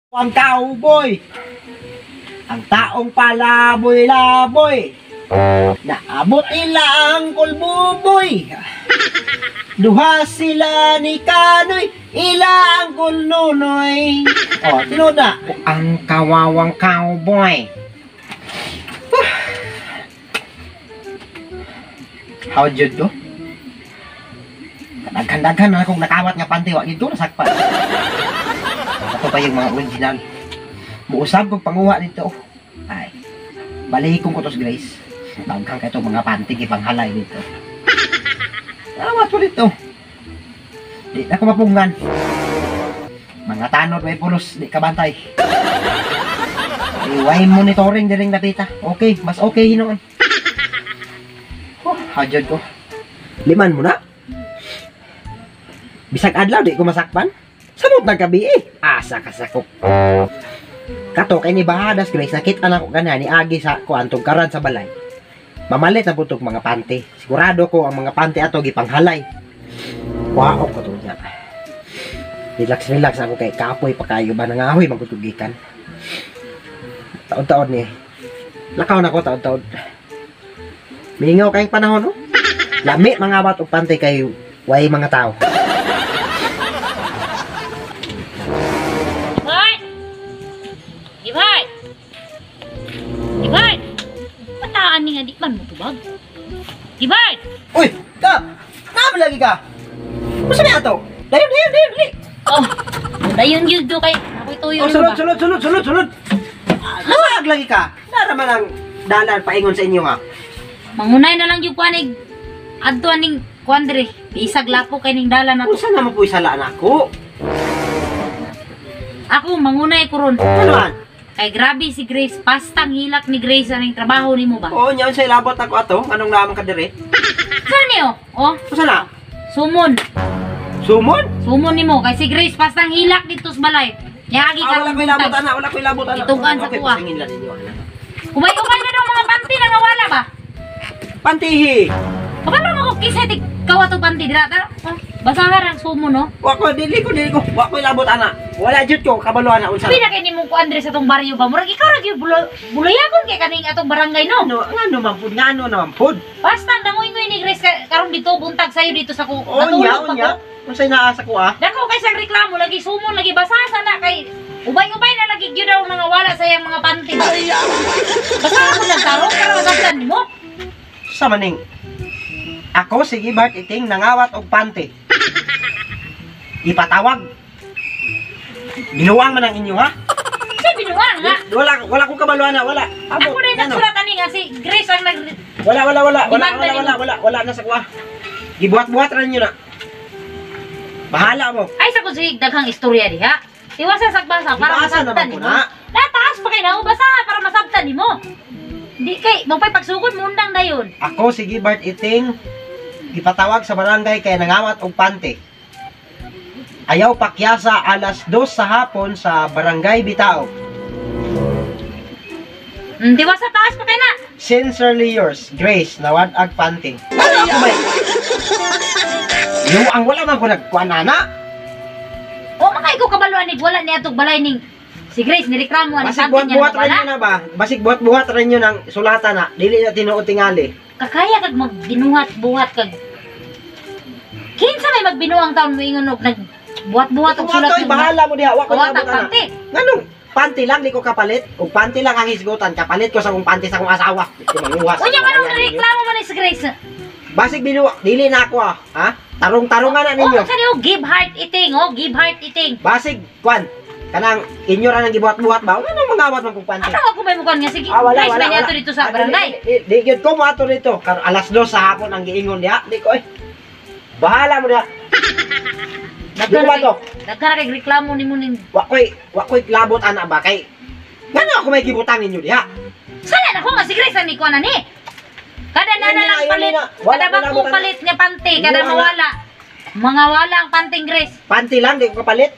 Ang cowboy. Ang taong palaboy-laboy. Naabot ila ang kulbuboy. Duha sila ni Kanoy, ila ang kulnunoy. Oh, tinuod na. Ang kawawang cowboy. How jud to? Daghan-daghan na akong nakawat nga panty, wa gid ko nasakpan. Ako pa yung mga original. Muusab kong panguha dito. Ay, balikong ko to sa Grace. Daghan kay itong mga panty gipanghalay dito. Awat ko dito. Di na ko mapunggan. Mga tanod may pulos, di ka bantay. Ay, why monitoring diring napita? Okay, mas okay hinoon. Oh, hajod ko. Liman mo na. Bisag adlaw di ko masakpan. Samot na gabi eh. Asa ka sakop. Kato kay ni Bahadas Grace, nakita na ko ganha ni agi sa kuan tugkaran sa balay. Mamalit na putog mga panty. Sigurado ko ang mga panty ato gipanghalay. Waok ko to niya. Relax relax ako kay kapoy pa kayo ba nangahoy magkutugikan. Taod-taod ni. Lakaw na ko taod-taod. Mingaw kayong panahon no. Lami mga bat og panty kay way mga tao. Ibhart! Ibhart! Ibhart! Pataan ni nga di man mo tubag. Ibhart! Uy, ka! Naman lagi ka! Unsa ni ato? Dayon, dayon, dayon, dali. Oh, dayon gyud do kay ako'y tuyo Oh, nimo sulod, ba? sulod, sulod, sulod, sulod. Nawag lagi ka. Nara man ang dalan paingon sa inyo nga. Mangunay na lang gyud ko anig adto aning kuan diri. Bisag lapo kay ning dalan nato. Unsa naman po isala nako? Ako mangunay ko ron. Ano man? Kay grabe si Grace, pastang hilak ni Grace aning trabaho nimo ba? Oo, nya unsay labot ako ato? Anong naman ka dire? Saan niyo? Oh, Unsa na? sumon. Sumon? Sumon nimo kay si Grace pastang hilak dito sa balay. Yagi Ah, wala ka ko'y labot ana, wala ko'y labot ana. Itugan sa Okay, kuha. pasingin lang ninyo ana. Umay-umay na daw mga panty na nawala ba? Pantihi. Kabalo mo ko kisay ti kawa to panty dira ta. Oh, basahan ang sumo no. Wa ko dili ko dili ko. Wa ko'y labot ana. Wala jud ko kabalo ana unsa. Pila kay nimo ko Andres atong baryo ba? Murag ikaw ra gyud bulayagon kay kaning atong barangay no. Ano, ngano man pud, ngano naman pud. Basta ang dangoy-ngoy ni Grace karon dito buntag sayo dito sa ko. Oo, nya, Natulog pa nya. ko. Unsay naa sa kuha? Dako kay sang reklamo lagi sumon lagi basa na kay ubay-ubay na lagi gyud daw nangawala sa iyang mga panty. Basta ako lang tarong para masabtan nimo. Sa maning. Ako si Gibart Iting nangawat og panty. Ipatawag. Binuang man ang inyo ha? Sa binuang nga. Wala wala ko kabalo ana, wala. Amo, Ako na ngano? nagsulat ani nga si Grace ang nag Wala wala wala wala Demanda wala nimo. wala wala wala na sa kuha. Gibuhat-buhat ra ninyo na. Bahala mo. Ay sa kusig daghang istorya diha. Iwasa sagbasa para Ibasa masabtan naman ko nimo. na. Nataas pa kay na basa para masabtan nimo. Di kay mapay pagsugod mo undang dayon. Ako si Gibart Iting gipatawag sa barangay kay nangawat og panty. Ayaw pakyasa alas 2 sa hapon sa Barangay Bitao. Diwasa taas pa kay na. Sincerely yours, Grace, nawad ag panty. Ano ako may? Yung ang wala man ko nagkuan ana. O makay ko kabalo ani wala ni atong balay ning si Grace nireklamo ani Basig panty niya buhat-buhat ra wala. nyo na ba? Basig buhat-buhat ra nyo ng sulatan na. Dili na tinuod tingali. Kakaya kag magbinuhat-buhat kag kinsa may magbinuang taon mo ingon og nagbuhat-buhat og sulat Atoy, nimo. bahala mo diha. Wa ko Kawat labot ang ana. panty. Nganong panty lang di ko kapalit? Og panty lang ang hisgutan, kapalit ko sa akong panty sa akong asawa. Di ko manguha sa Unya mga kanong ninyo. reklamo man ni si Grace? Basig binuwa, dili na ako ah. Ha? Tarong-tarungan na ninyo. Oh, sa niyo give heart eating, oh, give heart eating. Basig, kwan. Kanang inyo ra nang gibuhat-buhat ba? Nganong mangawat man kong panty? Ano ako may mukuan nga sige. Ah, wala, Grace wala, may wala. niadto dito sa Ah, barangay. Di, di, di, gyud ko mo ato dito. Kar alas 2 sa hapon ang giingon diha. Di ko eh. Bahala mo diha. Di ko ba to? Daghan na kay reklamo nimo ning Wa ko'y labot ana ba kay ngano ako may gibutang ninyo diha? Sala na ko nga si Grace ang nikuan na ni. Kada na Yun na na, lang yun palit, na. Wala, kada wala, bangkong wala. palit nga panty, kada Yun na. mawala. Mga wala ang panting Grace. Panty lang di ko kapalit.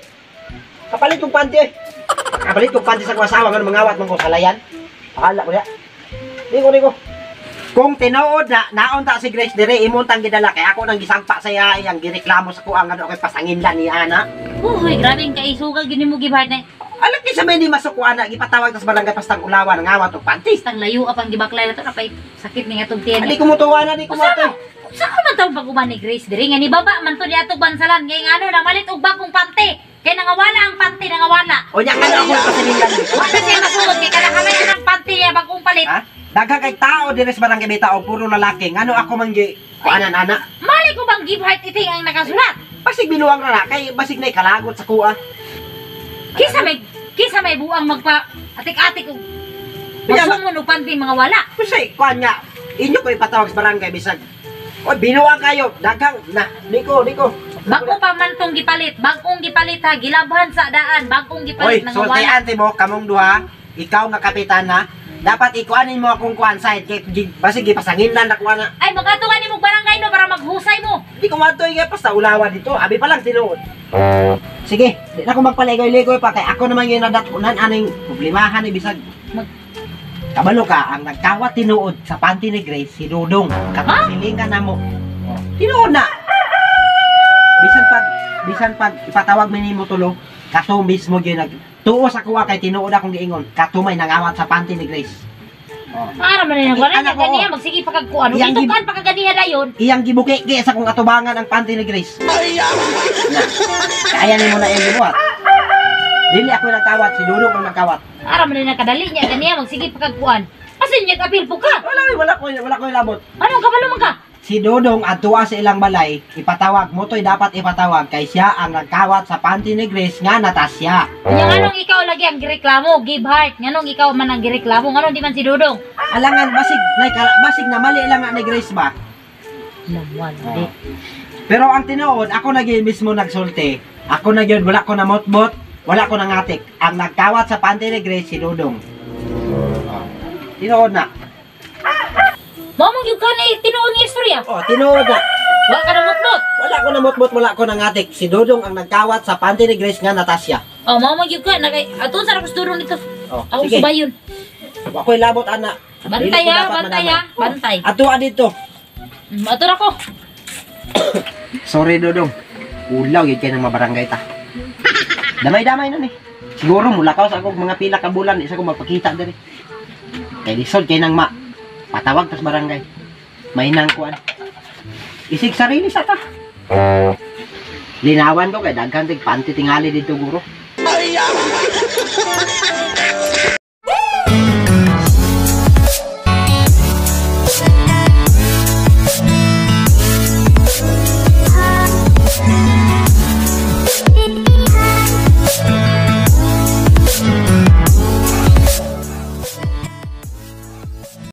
Kapalit kong panty eh. Kapalit kong panty sa akong asawa ngano mangawat man ko salayan. Bahala ko diha. Di ko, di ko. Kung tinuod na naunta si Grace dire imong tang gidala kay ako nang gisangpa sa iya iyang gireklamo sa kuang ngano ako'y pasanginlan ni ana. Uy, grabe ang kaisuga gini mo gibahad na. Alam kinsa may di masukuan na gipatawag tas barangay pastang ulawan ang awat og panty. Tang layo apang gibaklay na to napay sakit ni atong tiyan. Adi ko mutuwa na, di ko Usa mutuwa. Sa man taong pag-uban ni Grace diri nga ni baba man to ni atong bansalan kay ngano namalit og bagong pante. Kay nangawala ang pante, nangawala. O nya ngano ako pasilingan. Wala siya masuot kay kada kamay ang pante niya bagong palit. Ha? Daghang kay tao diri sa barangay bitaw puro lalaki. Ngano ako man gi kuanan ana? Mali ko bang give heart iting ang nakasulat? Basig binuang ra na kay basig nay kalagot sa kuha. Kisa may buang magpa atik-atik og Kaya magsumon og panty mga wala. Kasi kuan nga inyo ko ipatawag sa barangay bisag. O binuang kayo daghang na di ko di ko. Bago pa man tong gipalit, bagong gipalit ha, gilabhan sa daan, bagong Oy, gipalit nangawala. sultian mo kamong duha, ikaw nga kapitana, dapat ikuanin mo akong kuan side kay basig gipasangin na nakuha na. Ay magato ka nimo barangay no para maghusay mo. Di ko matoy nga basta ulawan dito. Abi pa lang tinuod. Sige, di na ko magpaligoy-ligoy pa kay ako naman yung nadatunan aning problemahan ni bisag. Kabalo ka, ang nagkawat tinuod sa panty ni Grace, si Dudong. Katong silingan na mo. Tinuod na. Bisan pag ipatawag mi nimo tulo, kato mismo gyud nag tuo sa kuha kay tinuod akong giingon, kato may nangawat sa panty ni Grace. Oh. Para man nang wala Anak niya ko, ganiya magsige pa kag kuan. Iyang Itukan pa ka ganiya dayon. Iyang gibuki sa kong atubangan ang panty ni Grace. Na, kaya nimo na iyang gibuhat. Dili ako nagkawat, si Dudong ang nagkawat. Para man nang kadali niya ganiya magsige pa kag kuan. Asin niya apil po ka. Wala, wala ko labot. Anong kabalo man ka? Si Dodong adtua sa ilang balay, ipatawag mo to'y dapat ipatawag kay siya ang nagkawat sa panty ni Grace nga Natasha. Nya nganong ikaw lagi ang gireklamo, give heart. Nganong ikaw man ang gireklamo, nganong di man si Dudong? Alangan basig nay basig na mali lang nga ni Grace ba? Lawan, di. Pero ang tinuod, ako na gyud mismo nagsulti. Ako na gyud, wala ko na motbot, wala ko nangatik. Ang nagkawat sa panty ni Grace si Dodong. Oh. Tinuod na. Mao man gyud ka na tinuod nga istorya. Oh, tinuod na. Wa ka na mutmot. Wala ko na motbot, wala ko nangatik. Si Dodong ang nagkawat sa panty ni Grace nga Natasha. Oh, mao man gyud ka na kay aton sa ra Dudong dito. Oh, Ako sige. subayon. Ako'y labot ana. Bantay Dili ko ha, dapat bantay ha, manamay. bantay. Atua dito. Ato ra ko. Sorry Dodong. Ulaw yun kayo ng mabarangay ta. Damay-damay nun eh. Siguro mulakaw sa akong mga pila ka bulan isa ko magpakita diri. Kay lisod kay nang ma patawag tas barangay. May nang kuan. Isig sarili sa ta. Linawan ko kay daghan tig panty tingali dito guro.